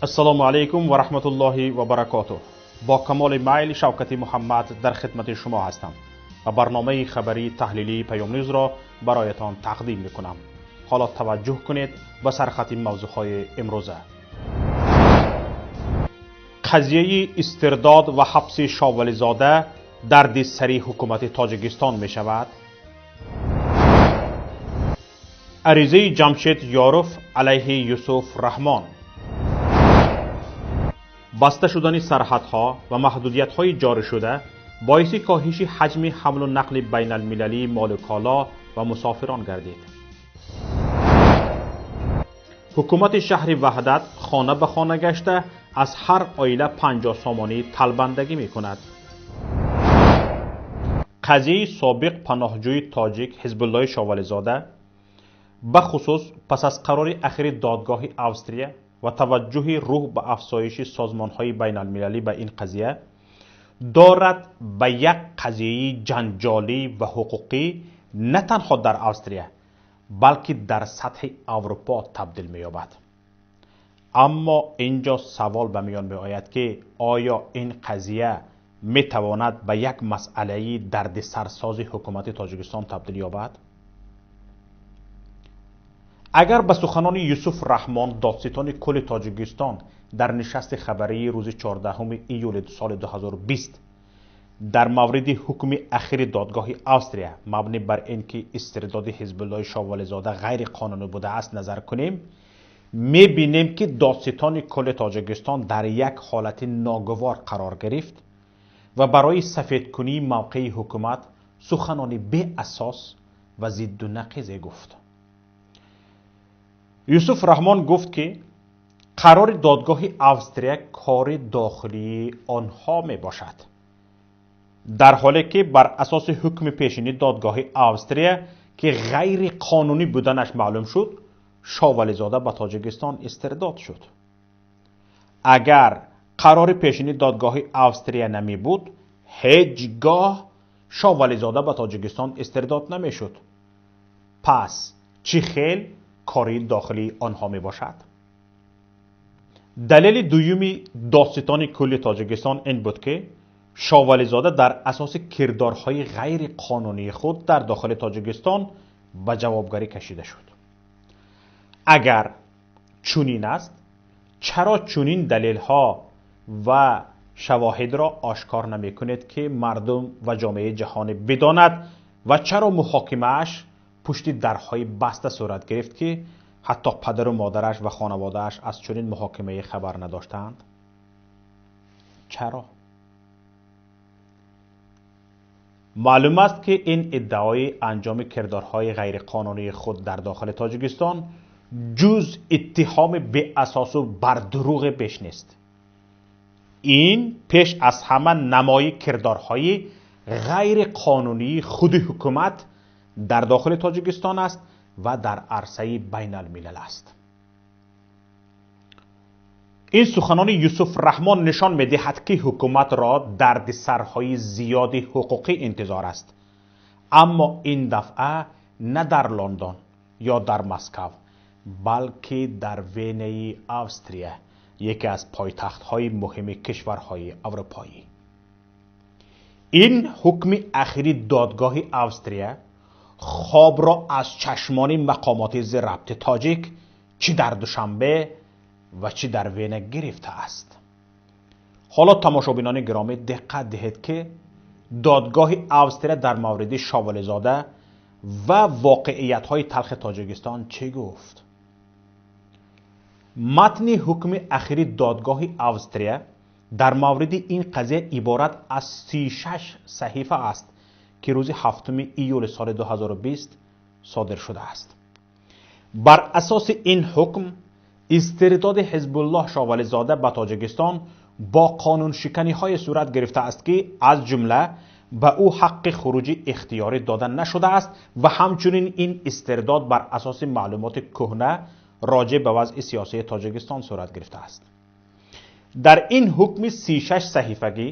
Ассалому алайкум ва раҳматуллоҳи ва баракотуҳ. Бо камоли майл Шавкати Муҳаммад дар хидмати шумо ҳастам ва барномаи хабарии таҳлилии Паём Ньюзро бароятон тақдим мекунам. Ҳоло таваҷҷӯҳ кунед ба сархати мавзӯъҳои имрӯза. Қазияи истирдод ва ҳабси Шовализода дарди сари ҳукумати Тоҷикистон мешавад. Аризаи Ҷамшед Ёров алайҳи Юсуф Раҳмон. Баста шудани сарҳадҳо ва маҳдудиятҳои ҷорӣшуда боиси коҳиши ҳаҷми ҳамлу нақли байналмилалии молу коло ва мусофирон гардид. Ҳукумати шаҳри Ваҳдат хона ба хона гашта аз ҳар оила 50 сомонӣ талбандагӣ мекунад. Қазияи собиқ паноҳҷӯи тоҷик Ҳизбуллои Шовализода бахусус пас аз қарори ахири додгоҳи Австрия ва таваҷҷӯҳи рӯҳ ба афзоиши созмонҳои байналмилалӣ ба ин қазия дорад ба як қазияи ҷанҷолӣ ва ҳуқуқӣ на танҳо дар Австрия, балки дар сатҳи Аврупо табдил меёбад. Аммо инҷо савол ба миён меояд, ки оё ин қазия метавонад ба як масъалаи дардисарсози ҳукумати Тоҷикистон табдил ёбад? Агар ба суханони Юсуф Раҳмон, додситони кулли Тоҷикистон, дар нишасти хабарии рӯзи 14 июли соли 2020 дар мавриди ҳукми ахири додгоҳи Австрия мабнӣ бар ин ки истирдоди Ҳизбуллои Шовализода ғайриқонунӣ будааст назар кунем, мебинем, ки додситони кулли Тоҷикистон дар як ҳолати ногувор қарор гирифт ва барои сафедкунии мавқеи ҳукумат суханони беасос ва зидду нақизе гуфт. Юсуф Раҳмон гуфт, ки қарори додгоҳи Австрия кори дохилии онҳо мебошад, дар ҳоле ки бар асоси ҳукми пешини додгоҳи Австрия, ки ғайриқонунӣ буданаш маълум шуд, Шовализода ба Тоҷикистон истирдод шуд. Агар қарори пешини додгоҳи Австрия намебуд, ҳеҷ гоҳ Шовализода ба Тоҷикистон истирдод намешуд. Пас чӣ хел кори дохилии онҳо мебошад? Далели дуюми додситони кулли Тоҷикистон ин буд, ки Шовализода дар асоси кирдорҳои ғайриқонунии худ дар дохили Тоҷикистон ба ҷавобгарӣ кашида шуд. Агар чунин аст, чаро чунин далелҳо ва шавоҳидро ошкор намекунед, ки мардум ва ҷомеаи ҷаҳонӣ бидонад, ва чаро муҳокимааш пушти дарҳои баста сурат гирифт, ки ҳатто падару модараш ва хонаводааш аз чунин муҳокимае хабар надоштанд? Чаро? Маълум аст, ки ин иддаои анҷоми кирдорҳои ғайриқонунии худ дар дохили Тоҷикистон ҷуз иттиҳоми беасосу бардурӯғе беш нест. Ин пеш аз ҳама намои кирдорҳои ғайриқонунии худи ҳукумат дар дохили Тоҷикистон аст ва дар арсаи байналмилал аст. Ин суханони Юсуф Раҳмон нишон медиҳад, ки ҳукуматро дардисарҳои зиёди ҳуқуқӣ интизор аст, аммо ин дафъа на дар Лондон ё дар Москав, балки дар Венаи Австрия, яке аз пойтахтҳои муҳими кишварҳои аврупоӣ. Ин ҳукми ахири додгоҳи Австрия хобро аз чашмони мақомоти зирабти тоҷик чӣ дар Душанбе ва чӣ дар Вена гирифтааст. Ҳоло, тамошобинони гиромӣ, диққат диҳед, ки додгоҳи Австрия дар мавриди Шовализода ва воқеиятҳои талхи Тоҷикистон чӣ гуфт. Матни ҳукми ахири додгоҳи Австрия дар мавриди ин қазия иборат аз 36 саҳифа аст, ки рӯзи 7 июли соли 2020 содир шудааст. Бар асоси ин ҳукм истирдоди Ҳизбуллоҳ Шовализода ба Тоҷикистон бо қонуншиканиҳое сурат гирифтааст, ки аз ҷумла ба ӯ ҳаққи хуруҷи ихтиёрӣ дода нашудааст ва ҳамчунин ин истирдод бар асоси маълумоти кӯҳна роҷеъ ба вазъи сиёсии Тоҷикистон сурат гирифтааст. Дар ин ҳукми 36 саҳифагӣ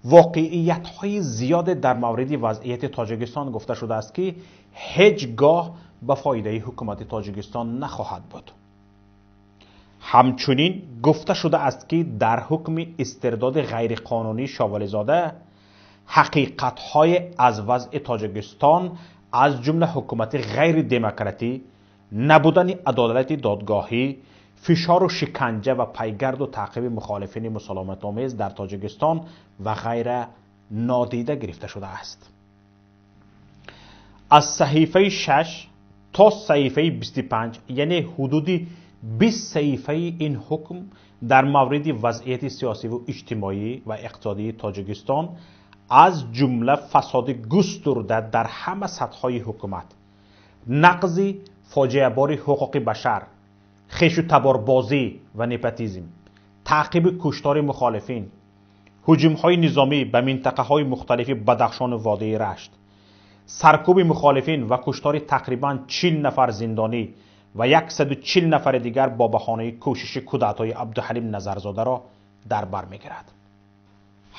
воқеиятҳои зиёде дар мавриди вазъияти Тоҷикистон гуфта шудааст, ки ҳеҷ гоҳ ба фоидаи ҳукумати Тоҷикистон нахоҳад буд. Ҳамчунин гуфта шудааст, ки дар ҳукми истирдоди ғайриқонунии Шовализода ҳақиқатҳое аз вазъи Тоҷикистон, аз ҷумла ҳукумати ғайридемократӣ, набудани адолати додгоҳӣ, фишору шиканҷа ва пайгарду таъқиби мухолифини мусолиматомез дар Тоҷикистон ва ғайра нодида гирифта шудааст. Аз саҳифаи 6 то саҳифаи 25, яъне ҳудуди 20 саҳифаи ин ҳукм дар мавриди вазъияти сиёсиву иҷтимоӣ ва иқтисодии Тоҷикистон, аз ҷумла фасоди густурда дар ҳама сатҳҳои ҳукумат, нақзи фоҷиабори ҳуқуқи башар, хешу таборбозӣ ва непотизм, таъқиби куштори мухолифин, ҳуҷумҳои низомӣ ба минтақаҳои мухталифи Бадахшону водии Рашт, саркӯби мухолифин ва куштори тақрибан 40 нафар зиндонӣ ва 140 нафари дигар бо баҳонаи кӯшиши кудатои Абдуҳалим Назарзодаро дар бар мегирад.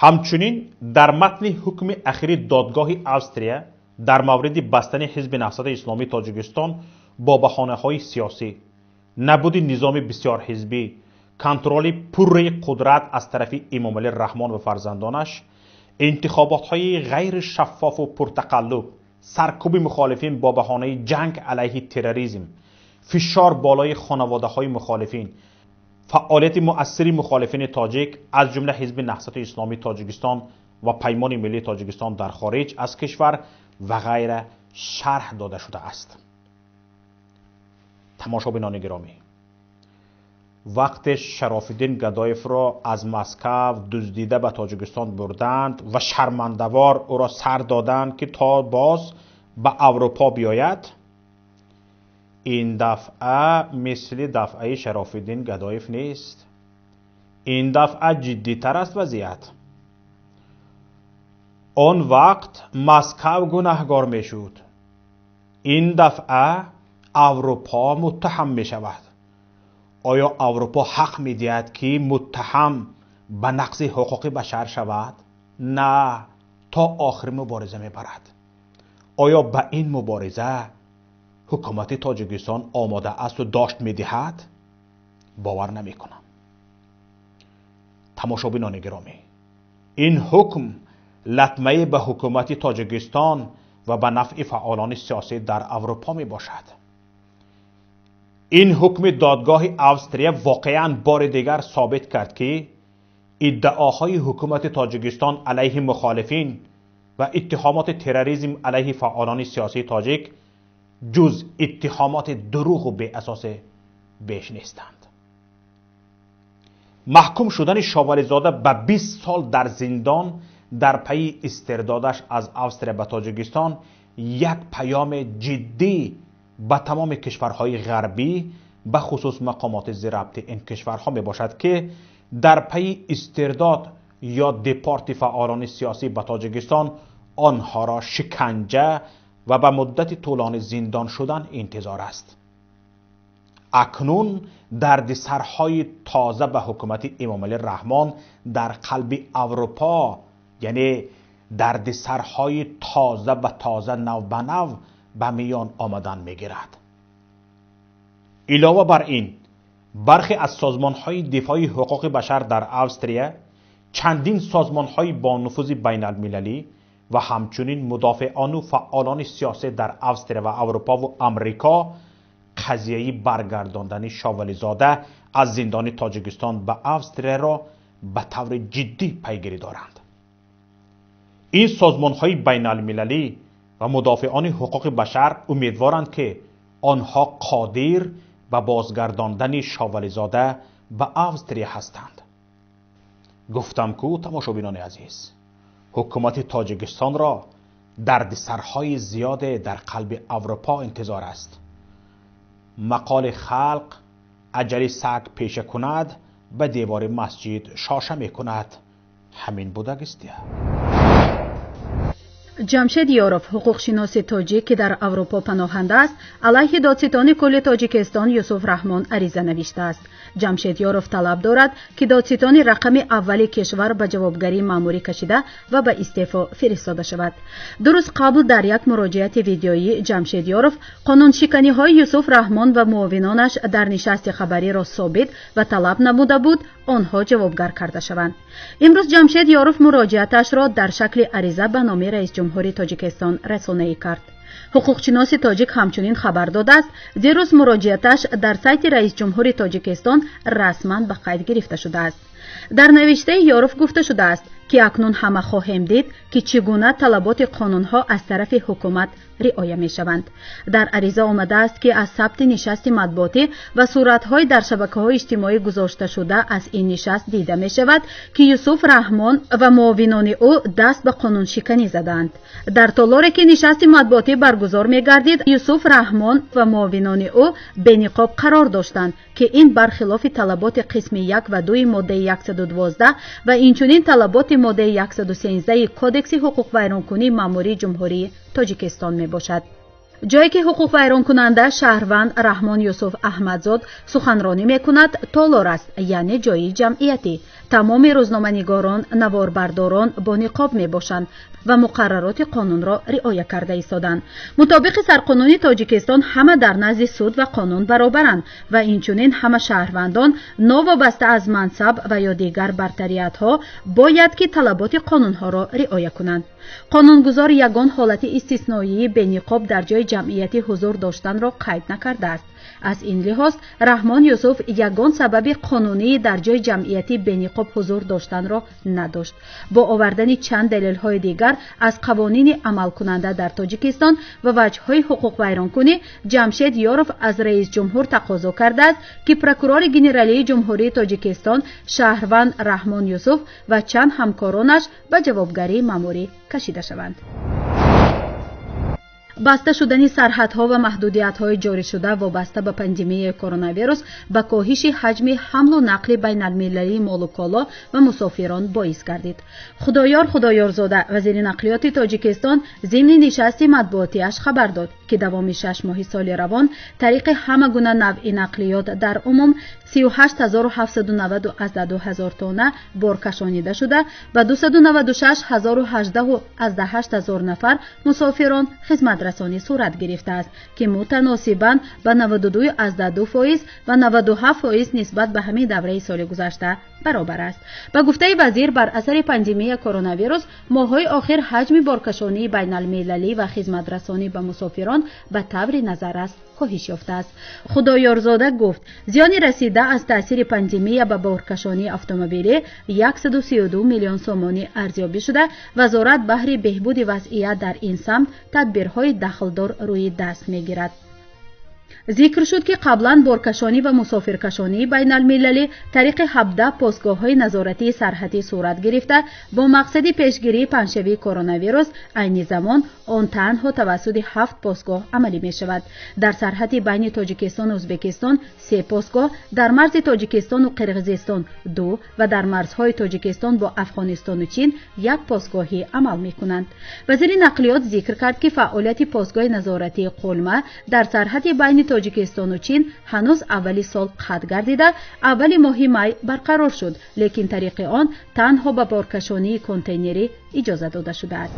Ҳамчунин дар матни ҳукми ахири додгоҳи Австрия дар мавриди бастани Ҳизби Наҳзати Исломии Тоҷикистон бо баҳонаҳои сиёсӣ, набуди низоми бисёрҳизбӣ, контроли пурраи қудрат аз тарафи Эмомалӣ Раҳмон ва фарзандонаш, интихоботҳои ғайришаффофу пуртақаллуб, саркӯби мухолифин бо баҳонаи ҷанг алайҳи терроризм, фишор болои хонаводаҳои мухолифин, фаъолияти муассири мухолифини тоҷик, аз ҷумла Ҳизби Наҳзати Исломии Тоҷикистон ва Паймони Миллии Тоҷикистон дар хориҷ аз кишвар ва ғайра шарҳ дода шудааст. Тамошобинони гиромӣ, вақте Шарофиддин Гадоевро аз Москав дуздида ба Тоҷикистон бурданд ва шармандавор ӯро сар доданд, ки то боз ба Аврупо биёяд, ин дафъа мисли дафъаи Шарофиддин Гадоев нест. Ин дафъа ҷиддитар аст вазъият. Он вақт Москав гунаҳгор мешуд, ин дафъа Аврупо муттаҳам мешавад. Оё Аврупо ҳақ медиҳад, ки муттаҳам ба нақзи ҳуқуқи башар шавад? На, то охир мубориза мебарад. Оё ба ин мубориза ҳукумати Тоҷикистон омода асту дошт медиҳад? Бовар намекунам. Тамошобинони гиромӣ, ин ҳукм латмае ба ҳукумати Тоҷикистон ва ба нафъи фаъолони сиёсӣ дар Аврупо мебошад. Ин ҳукми додгоҳи Австрия воқеан бори дигар собит кард, ки иддаоҳои ҳукумати Тоҷикистон алайҳи мухолифин ва иттиҳомоти терроризм алайҳи фаъолони сиёсии тоҷик ҷуз иттиҳомоти дурӯғу беасосе беш нестанд. Маҳкум шудани Шовализода ба 20 сол дар зиндон дар пайи истирдодаш аз Австрия ба Тоҷикистон як паёми ҷиддӣ ба тамоми кишварҳои ғарбӣ, ба хусус мақомоти зирабти ин кишварҳо мебошад, ки дар пайи истирдод ё депорти фаъолони сиёсӣ ба Тоҷикистон онҳоро шиканҷа ва ба муддати тӯлонӣ зиндон шудан интизор аст. Акнун дардисарҳои тоза ба ҳукумати Эмомалӣ Раҳмон дар қалби Аврупо, яъне дардисарҳои тоза ба тоза, нав ба нав ба миён омадан мегирад. Илова бар ин, бархе аз созмонҳои дифои ҳуқуқи башар дар Австрия, чандин созмонҳои бонуфузи байналмилалӣ ва ҳамчунин мудофеону фаъолони сиёсӣ дар Австрия ва Аврупову Амрико қазияи баргардондани Шовализода аз зиндони Тоҷикистон ба Австрияро ба таври ҷиддӣ пайгирӣ доранд. Ин созмонҳои байналмилалӣ ва мудофеони ҳуқуқи башар умедворанд, ки онҳо қодир ба бозгардондани Шовализода ба Австрия ҳастанд. Гуфтам ку, тамошобинони азиз, ҳукумати Тоҷикистонро дардисарҳои зиёде дар қалби Аврупо интизор аст. Мақоли халқ: аҷали саг пеша кунад, ба девори масҷид шоша мекунад. Ҳамин будагистия. Ҷамшед Ёров, ҳуқуқшиноси тоҷик, ки дар Аврупо паноҳанда аст, алайҳи додситони кулли Тоҷикистон Юсуф Раҳмон ариза навиштааст. Ҷамшед Ёров талаб дорад, ки додситони рақами аввали кишвар ба ҷавобгарии маъмурӣ кашида ва ба истеъфо фиристода шавад. 2 рӯз қабл дар як муроҷиати видеоӣ Ҷамшед Ёров қонуншиканиҳои Юсуф Раҳмон ва муовинонаш дар нишасти хабариро собит ва талаб намуда буд, онҳо ҷавобгар карда шаванд. Имрӯз Ҷамшед Ёров муроҷиаташро дар шакли ариза ба номи раисҷумҳури Тоҷикистон расонаӣ кард. Ҳуқуқшиноси тоҷик ҳамчунин хабар додааст, дирӯз муроҷиаташ дар сайти раисҷумҳури Тоҷикистон расман ба қайд гирифта шудааст. Дар навиштаи Ёров гуфта шудааст, ки акнун ҳама хоҳем дид, ки чӣ гуна талаботи қонунҳо аз тарафи ҳукумат риоя мешаванд. Дар ариза омадааст, ки аз сабти нишасти матбуотӣ ва суратҳои дар шабакаҳои иҷтимоӣ гузошташуда аз ин нишаст дида мешавад, ки Юсуф Раҳмон ва муовинони ӯ даст ба қонуншиканӣ задаанд. Дар толоре ки нишасти матбуотӣ баргузор мегардид, Юсуф Раҳмон ва муовинони ӯ бениқоб қарор доштанд, ки ин бархилофи талаботи қисми 1 ва 2 моддаи 112 ва инчунин талаботи моддаи 113 Кодекси ҳуқуқвайронкунии маъмурии Ҷумҳурии Тоҷикистон мебошад. Ҷое ки ҳуқуқвайронкунанда шаҳрванд Раҳмон Юсуф Аҳмадзод суханронӣ мекунад, толор аст, яъне ҷои ҷамъиятӣ. Тамоми рӯзноманигорон, наворбардорон бо ниқоб мебошанд ва муқаррароти қонунро риоя карда истоданд. Мутобиқи сарқонуни Тоҷикистон ҳама дар назди суд ва қонун баробаранд ва инчунин ҳама шаҳрвандон новобаста аз мансаб ва ё дигар бартариятҳо бояд ки талаботи қонунҳоро риоя кунанд. Қонунгузор ягон ҳолати истисноии бениқоб дар ҷои ҷамъиятӣ ҳузур доштанро қайд накардааст. Аз ин лиҳоз Раҳмон Юсуф ягон сабаби қонунии дар ҷои ҷамъиятӣ бениқоб ҳузур доштанро надошт. Бо овардани чанд далелҳои дигар аз қавонини амалкунанда дар Тоҷикистон ва ваҷҳҳои ҳуқуқвайронкунӣ, Ҷамшед Ёров аз раисҷумҳур тақозо кардааст, ки прокурори генералии Ҷумҳурии Тоҷикистон шаҳрванд Раҳмон Юсуф ва чанд ҳамкоронаш ба ҷавобгарии маъмурӣ кашида шаванд. Баста шудани сарҳадҳо ва маҳдудиятҳои ҷорӣшуда вобаста ба пандемияи коронавирус ба коҳиши ҳаҷми ҳамлу нақли байналмилалии молу коло ва мусофирон боис гардид. Худоёр Худоёрзода, вазири нақлиёти Тоҷикистон, зимни нишасти матбуотиаш хабар дод, ки давоми 6 моҳи соли равон тариқи ҳама гуна навъи нақлиёт дар умум 38792 ҳазор тонна бор кашонида шуда, ба 296018 ҳазор нафар мусофирон хизматрасонӣ сурат гирифтааст, ки мутаносибан ба 92,2% ва 97% нисбат ба ҳамин давраи соли гузашта баробар аст. Ба гуфтаи вазир, бар асари пандемия коронавирус моҳҳои охир ҳаҷми боркашонии байналмилалӣ ва хизматрасонӣ ба мусофирон ба таври назаррас коҳиш ёфтааст. Худоёрзода гуфт, зиёни расида аз таъсири пандемия ба боркашонии автомобилӣ 132 миллион сомонӣ арзёбӣ шуда, вазорат баҳри беҳбуди вазъият дар ин самт тадбирҳои дахлдор рӯи даст мегирад. Зикр шуд, ки қаблан боркашонӣ ва мусофиркашонии байналмилалӣ тариқи 17 постгоҳҳои назоратии сарҳадӣ сурат гирифта, бо мақсади пешгирии паҳншавии коронавирус айни замон он танҳо тавассути 7 постгоҳ амалӣ мешавад. Дар сарҳади байни Тоҷикистону Ӯзбекистон 3 постгоҳ, дар марзи Тоҷикистону Қирғизистон 2 ва дар марзҳои Тоҷикистон бо Афғонистону Чин 1 постгоҳӣ амал мекунанд. Вазири нақлиёт зикр кард, ки фаъолияти постгоҳи назоратии Қулма дар сарҳади байни Тоҷикистону Чин ҳанӯз аввали сол қатъ гардида, аввали моҳи май барқарор шуд, лекин тариқи он танҳо ба боркашонии контейнерӣ иҷоза дода шудааст.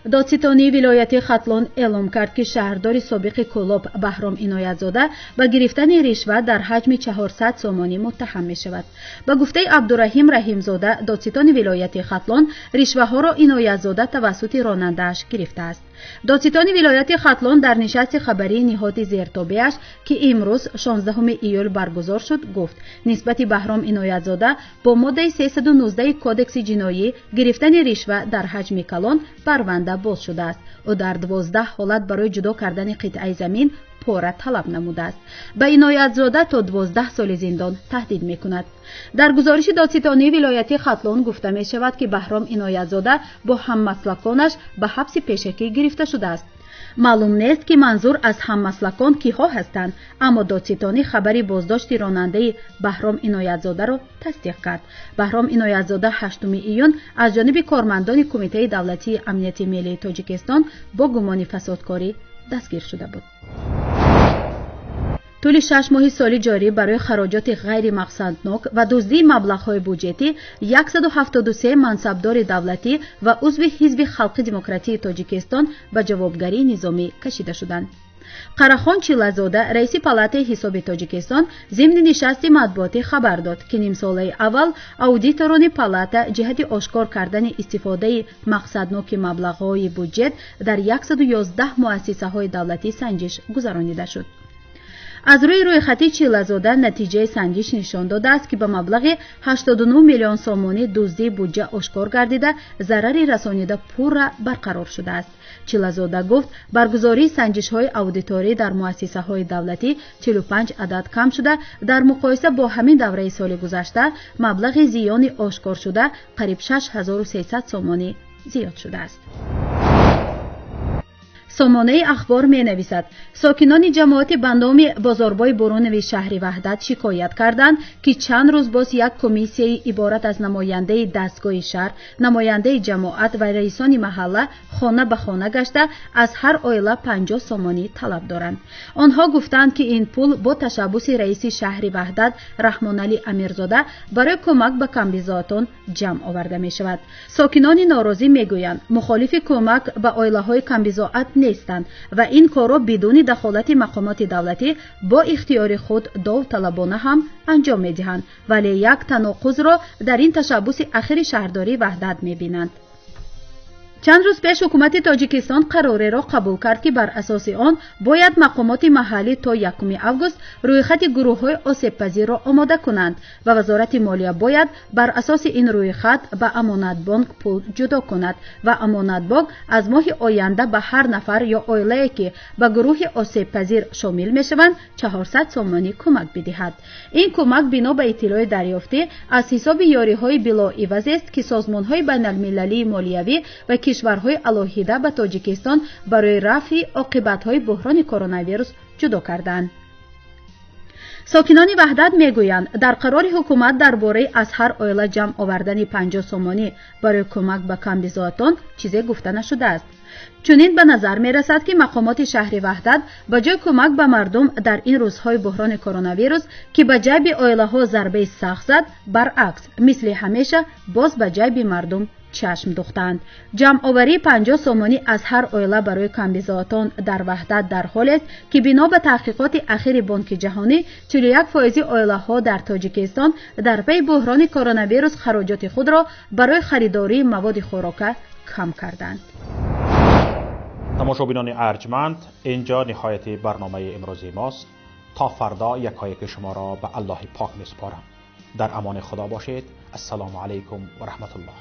Додситонии вилояти Хатлон эълом кард, ки шаҳрдори собиқи Кӯлоб Баҳром Иноятзода ба гирифтани ришва дар ҳаҷми 400 сомонӣ муттаҳам мешавад. Ба гуфтаи Абдураҳим Раҳимзода, додситони вилояти Хатлон, ришваҳоро Иноятзода тавассути ронандааш гирифтааст. Додситони вилояти Хатлон дар нишасти хабарии ниҳоди зертобеаш, ки имрӯз 16 июл баргузор шуд, гуфт, нисбати Баҳром Иноятзода бо моддаи 319 Кодекси ҷиноӣ гирифтани ришва дар ҳаҷми калон парванда боз шудааст. Ӯ дар 12 ҳолат барои ҷудо кардани қитъаи замин пора талаб намудааст. Ба Иноятзода то 12 соли зиндон таҳдид мекунад. Дар гузориши додситонии вилояти Хатлон гуфта мешавад, ки Баҳром Иноятзода бо ҳаммаслаконаш ба ҳабси пешакӣ гирифта шудааст. Маълум нест, ки манзур аз ҳаммаслакон киҳо ҳастанд, аммо додситонӣ хабари боздошти ронандаи Баҳром Иноятзодаро тасдиқ кард. Баҳром Иноятзода 8 июн аз ҷониби кормандони Кумитаи давлатии амнияти миллии Тоҷикистон бо гумони фасодкорӣ дастгир шуда буд. Тӯли 6 моҳи соли ҷорӣ барои хароҷоти ғайримақсаднок ва дуздии маблағҳои буҷетӣ 173 мансабдори давлатӣ ва узви Ҳизби халқи демократии Тоҷикистон ба ҷавобгарии низомӣ кашида шуданд. Қарахон Чилазода, раиси Палатаи ҳисоби Тоҷикистон, зимни нишасти матбуотӣ хабар дод, ки нимсолаи аввал аудиторони палата ҷиҳати ошкор кардани истифодаи мақсадноки маблағҳои буҷет дар 111 муассисаҳои давлатӣ санҷиш гузаронида шуд. Аз рӯи рӯйхати Чилазода натиҷаи санҷиш нишон додааст, ки ба маблағи 89 миллион сомонӣ дуздии буҷа ошкор гардида, зарари расонида пурра барқарор шудааст. Чилазода гуфт, баргузории санҷишҳои аудиторӣ дар муассисаҳои давлатӣ 45 адад кам шуда, дар муқоиса бо ҳамин давраи соли гузашта маблағи зиёни ошкоршуда қариб 6300 сомонӣ зиёд шудааст. Сомонаи Ахбор менависад, сокинони ҷамоати ба номи Бозорбои Бурунови шаҳри Ваҳдат шикоят карданд, ки чанд рӯз боз як комиссияи иборат аз намояндаи дастгоҳи шаҳр, намояндаи ҷамоат ва раисони маҳалла хона ба хона гашта, аз ҳар оила 50 сомонӣ талаб доранд. Онҳо гуфтанд, ки ин пул бо ташаббуси раиси шаҳри Ваҳдат Раҳмоналӣ Амирзода барои кӯмак ба камбизоатон ҷамъ оварда мешавад. Сокинони норозӣ мегӯянд, мухолифи кӯмак ба оилаҳои камбизоат нестанд ва ин корро бидуни дахолати мақомоти давлатӣ бо ихтиёри худ довталабона ҳам анҷом медиҳанд, вале як таноқузро дар ин ташаббуси ахири шаҳрдории Ваҳдат мебинанд. Чанд рӯз пеш ҳукумати Тоҷикистон қарореро қабул кард, ки бар асоси он бояд мақомоти маҳаллӣ то 1 август рӯйхати гурӯҳҳои осебпазирро омода кунанд ва Вазорати молия бояд бар асоси ин рӯйхат ба Амонатбонк пул ҷудо кунад ва Амонатбонк аз моҳи оянда ба ҳар нафар ё оилае, ки ба гурӯҳи осебпазир шомил мешаванд, 400 сомонӣ кӯмак бидиҳад. Ин кӯмак бино ба иттилои дарёфтӣ аз ҳисоби ёриҳои билоивазест, ки созмонҳои байналмилалии молиявӣ ва кишварҳои алоҳида ба Тоҷикистон барои рафъи оқибатҳои буҳрони коронавирус ҷудо карданд. Сокинони Ваҳдат мегӯянд, дар қарори ҳукумат дар бораи аз ҳар оила ҷамъ овардани 50 сомонӣ барои кӯмак ба камбизоатон чизе гуфта нашудааст. Чунин ба назар мерасад, ки мақомоти шаҳри Ваҳдат ба ҷои кӯмак ба мардум дар ин рӯзҳои буҳрони коронавирус, ки ба ҷайби оилаҳо зарбаи сахт зад, баръакс, мисли ҳамеша боз ба ҷайби мардум чашм духтанд. Ҷамъоварии 50 сомонӣ аз ҳар оила барои камбизоатон дар Ваҳдат дар ҳолест, ки бино ба таҳқиқоти ахири Бонки ҷаҳонӣ 41% оилаҳо дар Тоҷикистон дар пайи буҳрони коронавирус хароҷоти худро барои харидории маводи хӯрока кам карданд. Тамошобинони арҷманд, инҷо ниҳояти барномаи имрӯзи мост. То фардо якояки шуморо ба Аллоҳи пок месупорам. Дар амони Худо бошед. Ассалому алайкум ва раҳматуллоҳ.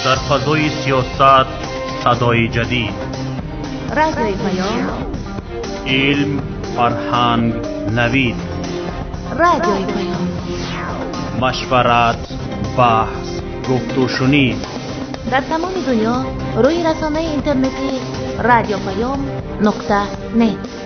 Дар фазои сиёсат садои ҷадид, Радиои Паём, илм, фарҳанг, навид, Радиои Паём, машварат, баҳс, гуфтушунид. Дар тамоми дунё рӯи расонаи интернетӣ radiopayom.net.